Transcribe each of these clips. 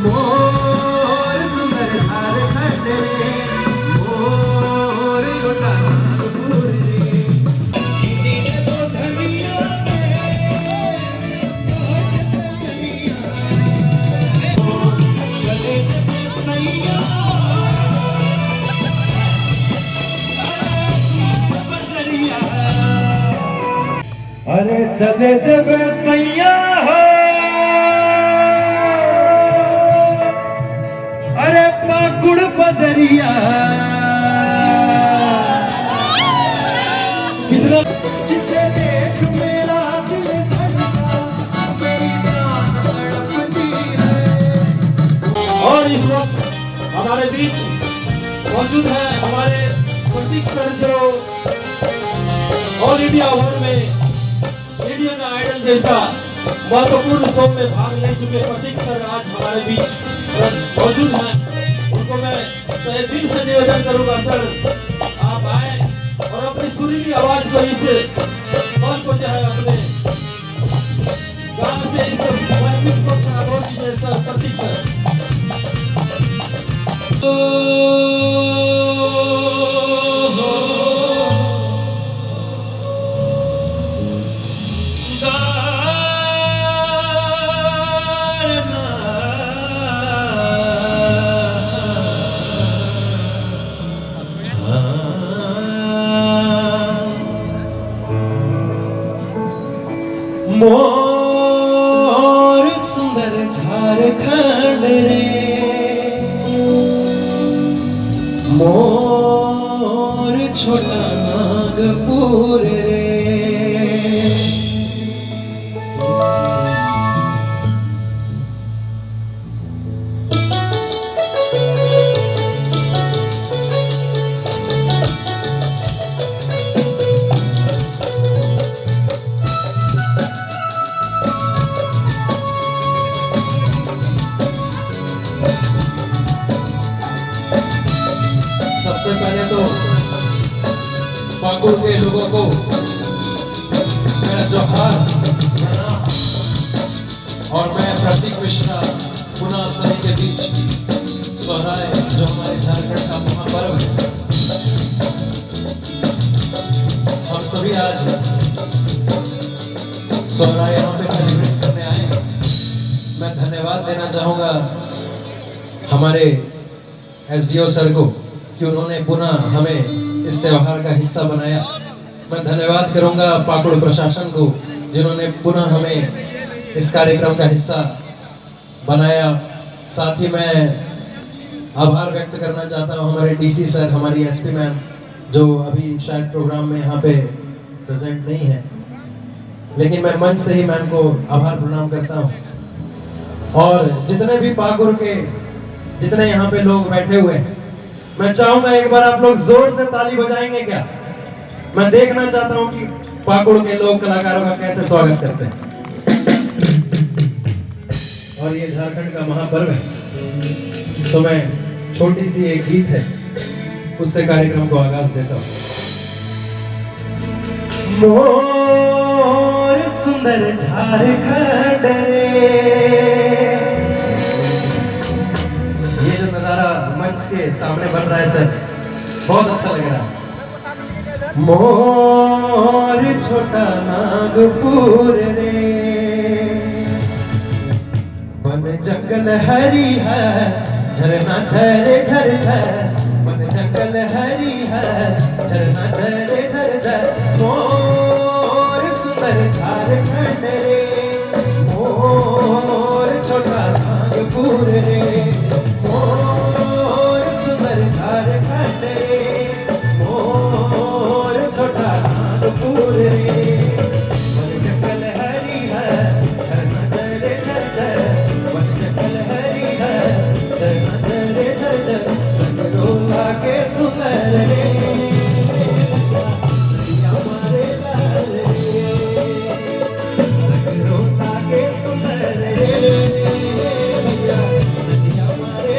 मोर सुंदर झारखंड रे, मोर छोटा नागपुर रे। चले जबे सैया बजरिया, अरे चले जबे सैया हो, अरे पाकुड़ बजरिया। कितना जिसे देख मेरा दिल धड़का, मेरी जान तड़पती है। और इस वक्त हमारे बीच मौजूद है हमारे प्रतीक सर, जो ऑल इंडिया ओवर में इंडियन आइडल जैसा महत्वपूर्ण शो में भाग ले चुके प्रतीक सर आज हमारे बीच मौजूद हैं। उनको मैं तहे दिल से निवेदन करूंगा, सर आप आए और अपनी सुरीली आवाज को इस पल को जो है अपने गान से इस महफिल को सराबोर कीजिए सर, प्रतीक सर। मोर सुंदर झारखंड रे, मोर छोटा नागपुर रे। सबसे पहले तो पाकुड़ के लोगों को मेरा जोहार, प्रणाम। और मैं प्रतीक मिश्रा पुनः आप सभी के बीच सोहराय, जो हमारे झारखंड का महापर्व है, हम सभी आज सोहराय यहाँ पे सेलिब्रेट करने आए हैं। मैं धन्यवाद देना चाहूँगा हमारे एसडीओ सर को कि उन्होंने पुनः हमें इस त्योहार का हिस्सा बनाया। मैं धन्यवाद करूंगा पाकुड़ प्रशासन को, जिन्होंने पुनः हमें इस कार्यक्रम का हिस्सा बनाया। साथ ही मैं आभार व्यक्त करना चाहता हूं हमारे डीसी सर, हमारी एसपी मैम, जो अभी शायद प्रोग्राम में यहाँ पे प्रेजेंट नहीं है, लेकिन मैं मंच से ही मैम को आभार प्रणाम करता हूँ। और जितने भी पाकुड़ के जितने यहाँ पे लोग बैठे हुए हैं, मैं चाहूंगा एक बार आप लोग जोर से ताली बजाएंगे क्या? मैं देखना चाहता हूं कि पाकुड़ के लोग कलाकारों का कैसे स्वागत करते हैं। और ये झारखंड का महापर्व है, तो मैं छोटी सी एक गीत है, उससे कार्यक्रम को आगाज देता हूं। मोर सुंदर झारखंड रे। ये जो नजारा मंच के सामने बन रहा है सर, बहुत अच्छा लग रहा है। मोर छोटा नागपुर रे, वन जंगल हरी है, झरना झरे झर झर, वन जंगल हरी है, झरना झरे झर झर। मोर सुंदर झारखंड रे, मोर छोटा नागपुर रे, मोर सुंदर झारखंड रे, मोर छोटा नागपुर रे। वन जंगल हरी है, झरना झरे झर झर, वन जंगल हरी है, झरना झरे झर झर, सगरो लागे सुंदर रे, नदिया मारे लाल रे, सगरो लागे सुंदर रे, भैया नदिया मारे।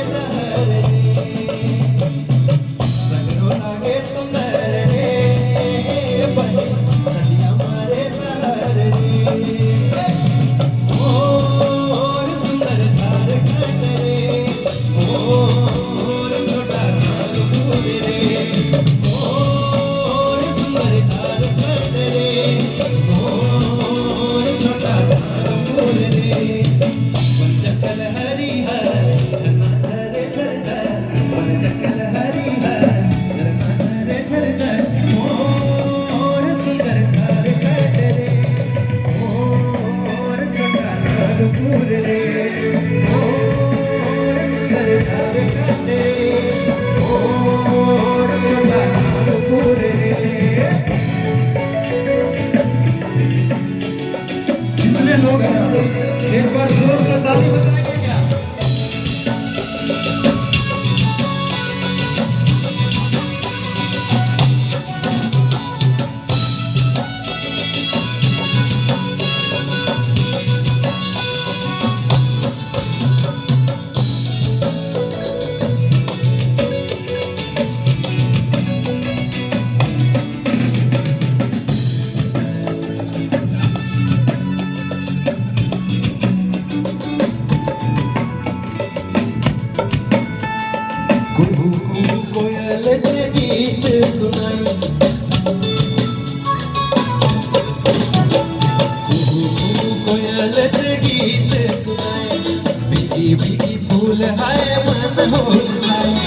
फूल हाय मन हुलसाए,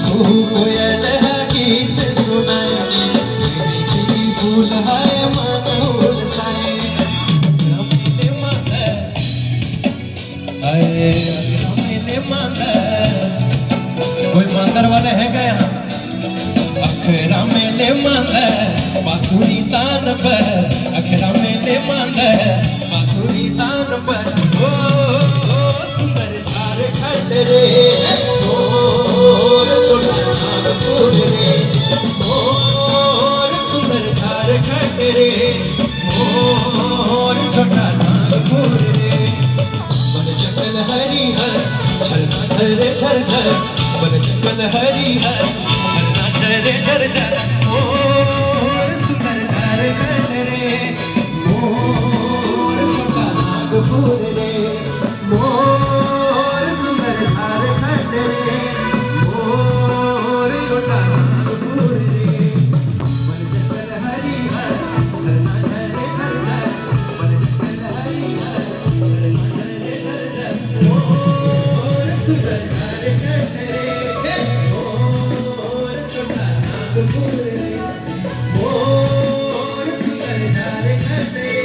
कुहू कोयल है गीत सुनाए, खिली खिली फूल हाय मन हुलसाए। रमीले मांदा हाय रमीले मांदा। कोई मांदर वाले हैं क्या यहाँ? अखरा मेले मांदा बांसुरी तान पर, अखरा मेले मांदा बांसुरी तान पर। ओ सुंदर झारखंड रे, ओ छोटा नागपुर रे, ओ सुंदर झारखंड रे, मोर छोटा नागपुर रे। वन जंगल हरिहर झरना झरे झर झर, वन जंगल हरिहर झरना झरे झर झर, मोर सुंदर झारखंड रे, मोर छोटा नागपुर रे, मोर सुंदर झारखंड रे, मोर छोटा नागपुर रे। वन जंगल हरिहर झरना झरे झर झर, वन जंगल हरिहर झरना झरे झर झर, मोर सुंदर झारखंड रे, मोर छोटा नागपुर रे, मोर सुंदर झारखंड रे,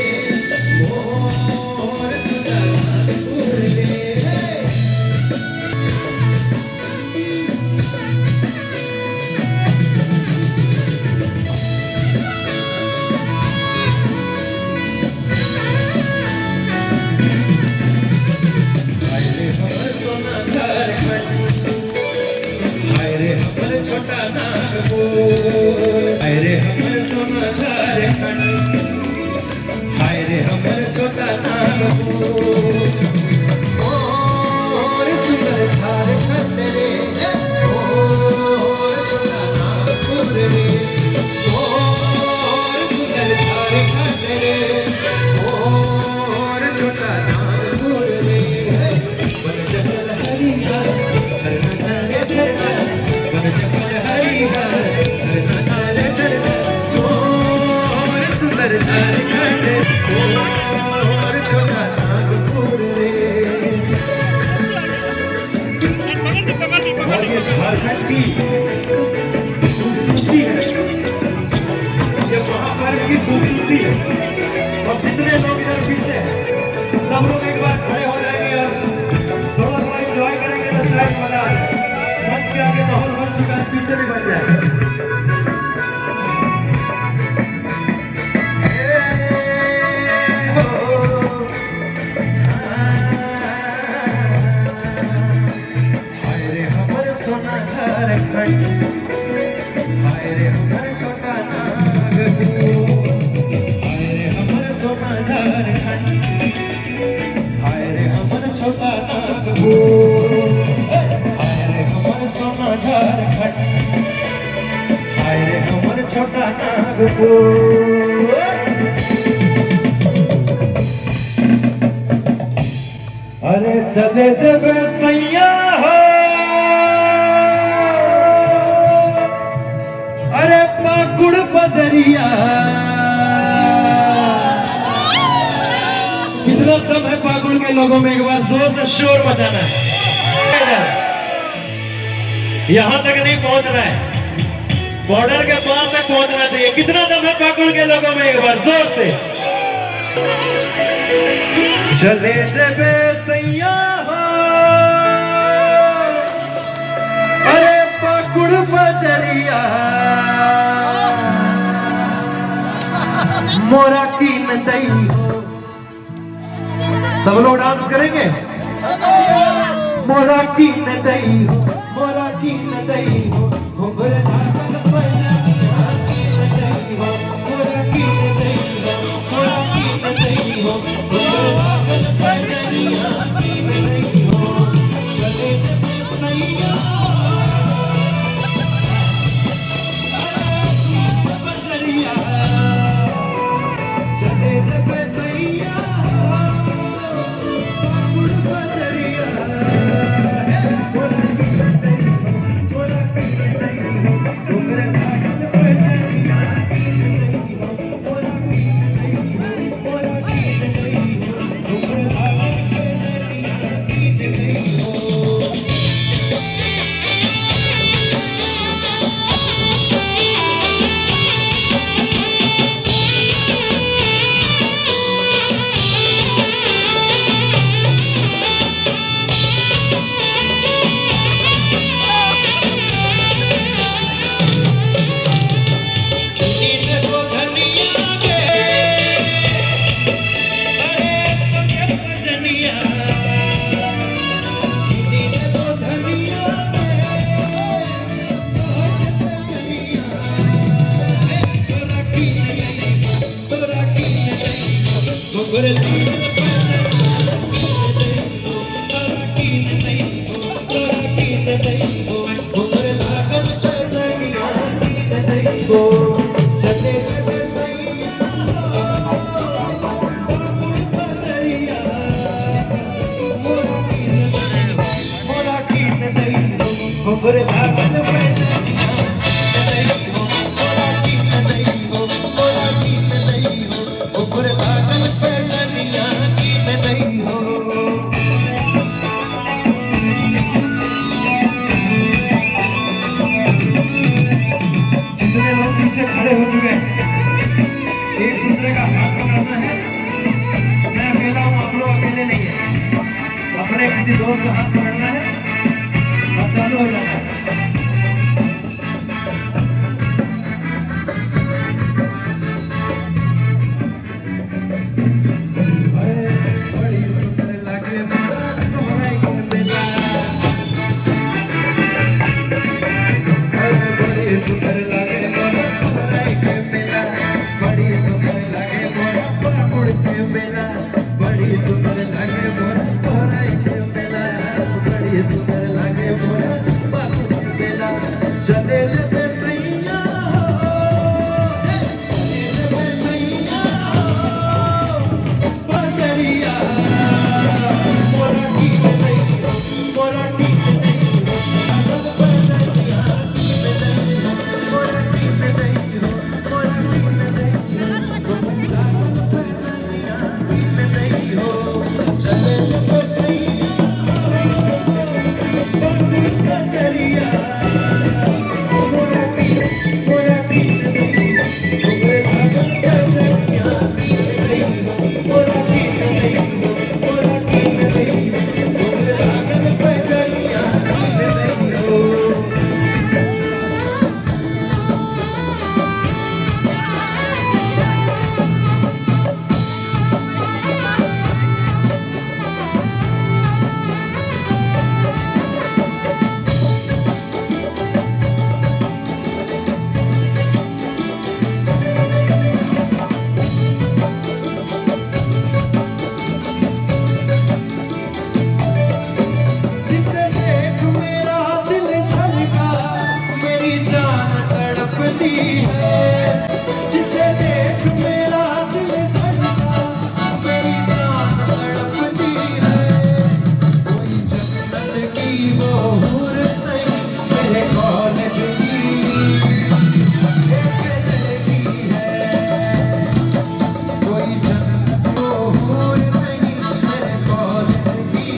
मोर छोटा नागपुर रे। हाय रे हमर सोना झारखंड, हाय रे हमर छोटा नागपुर, हाय रे हमर सोना झारखंड, हाय रे हमर छोटा नागपुर। मोर सुंदर झारखंड रे, मोर छोटा नागपुर रे, मोर सुंदर झारखंड रे, मोर छोटा नागपुर रे। वन जंगल हरिहर झरना झरे झर झर, वन जंगल हरिहर झरना झरे झर झर, मोर सुंदर झारखंड, मोर छोटा नागपुर रे। और ये झारखंड की खूबसूरती है, ये महाभारत की खूबसूरती है। और जितने लोग इधर पीछे हैं, सब लोग एक बार खड़े हो जाएंगे और थोड़ा थोड़ा इंजॉय करेंगे तो शायद मजा आ जाए। मंच के आगे माहौल बन चुका है, पीछे भी बन जाए। हाय रे हमर सोना झारखंड, हाय रे हमर छोटा नागपुर, हाय रे हमर सोना झारखंड, हाय रे हमर छोटा नागपुर, हाय रे हमर सोना झारखंड, हाय रे हमर छोटा नागपुर। अरे चले जब सैया हो, अरे पाकुड़ बजरिया। कितना दम है पाकुड़ के लोगों में, एक बार जोर से शोर मचाना है। यहां तक नहीं पहुंचना है, बॉर्डर के पार तक पहुंचना चाहिए। कितना दम है पाकुड़ के लोगों में, एक बार जोर से। चले जबे सैया हो, अरे पाकुड़ बजरिया, मोरा की नदई हो। सब लोग डांस करेंगे। मोरा की नदई हो, मोरा की नदई हो, घुंघरू लागल पैजनिया की नदई हो, मोरा की नदई हो, मोरा की नदई हो, घुंघरू लागल पैजनिया की नदई हो। चले जब सैया बजरिया, चले जब सैया पाकुड़ बजरिया, मोरा की नदई हो, मोरा की घुंघरू लागल पैजनिया नहीं हो, मोरा कीन नहीं हो, मोरा कीन नहीं हो, घुंघरू लागल पैजनिया कीन नहीं हो। जितने लोग पीछे खड़े हो चुके हैं, एक दूसरे का हाथ पकड़ना है। मैं अकेला हूँ, आप लोग अकेले नहीं है। अपने किसी दोस्त का हाथ पकड़ना है और चालू हो जाना है। बड़ी सुंदर लगे मोरा सोहराई के मेला, बड़ी सुंदर लगे मोरा सोहराई के मेला, बड़ी सुंदर लगे मोरा पाकुड़ के मेला, बड़ी सुंदर लगे मोरा सोहराई के मेला, बड़ी सुंदर लगे मोरा पाकुड़ के मेला। चले जबे सैया हो, चले जबे सैया हो, बजरिया, मोरा कीन नहीं हो, मोरा कीन नहीं हो, लागल बजरिया कीन नहीं हो, मोरा कीन नहीं हो, मोरा कीन नहीं हो, लागल बजरिया कीन नहीं हो। चले जबे सैया बजरिया, मोरा कीन नहीं हो, लागल बजरिया कीन नहीं हो, मोरा कीन नहीं हो, मोरा कीन नहीं हो, लागल बजरिया कीन नहीं हो। जिसे देख मेरा दिल धड़का, मेरी जान तड़पती है। जिसे देख मेरा दिल धड़का, मेरी जान तड़पती है। कोई जन्नत की वो हूर नहीं, मेरे कॉलेज की एक लड़की है। कोई जन्नत वो हूर नहीं, मेरे कॉलेज की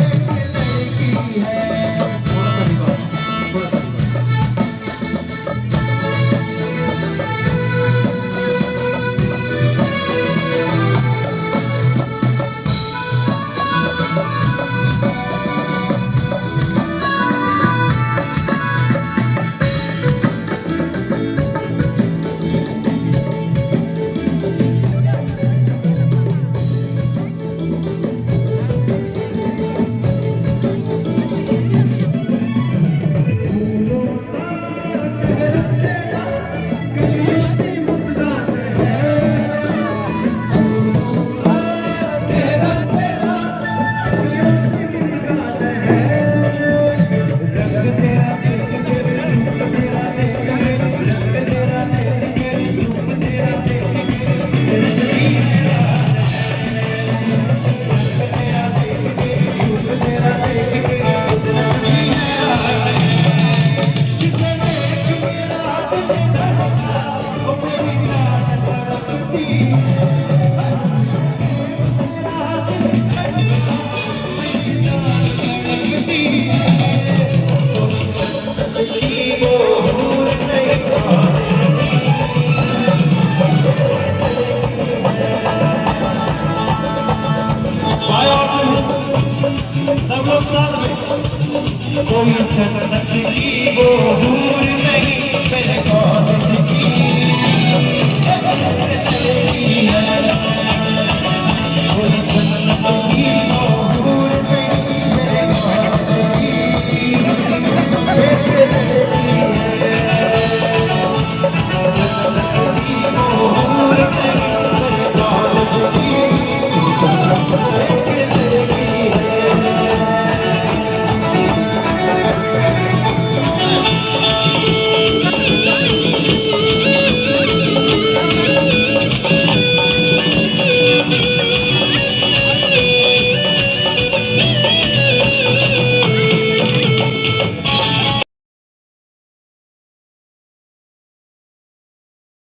एक लड़की है। थोड़ा सा रिकॉर्ड, थोड़ा सा रिकॉर्ड। फूलों सा चेहरा तेरा, कलियों सी मुस्कान है। फूलों सा चेहरा तेरा, कलियों सी मुस्कान है। रंग तेरा देख के, रूप तेरा देख के, रंग तेरा देख के, रूप तेरा देख के, दिल हैरान है। रंग तेरा देख के, रूप तेरा देख के, कुदरत भी हैरान है। जिसे देख मेरा दिल धड़का, वो मेरी जान तड़पती है। मेरा दिल धड़का, मेरी जान तड़पती है। जन्नत की वो हूर नहीं, भाई और सब लोग साथ में। कोई जन्नत की वो हूर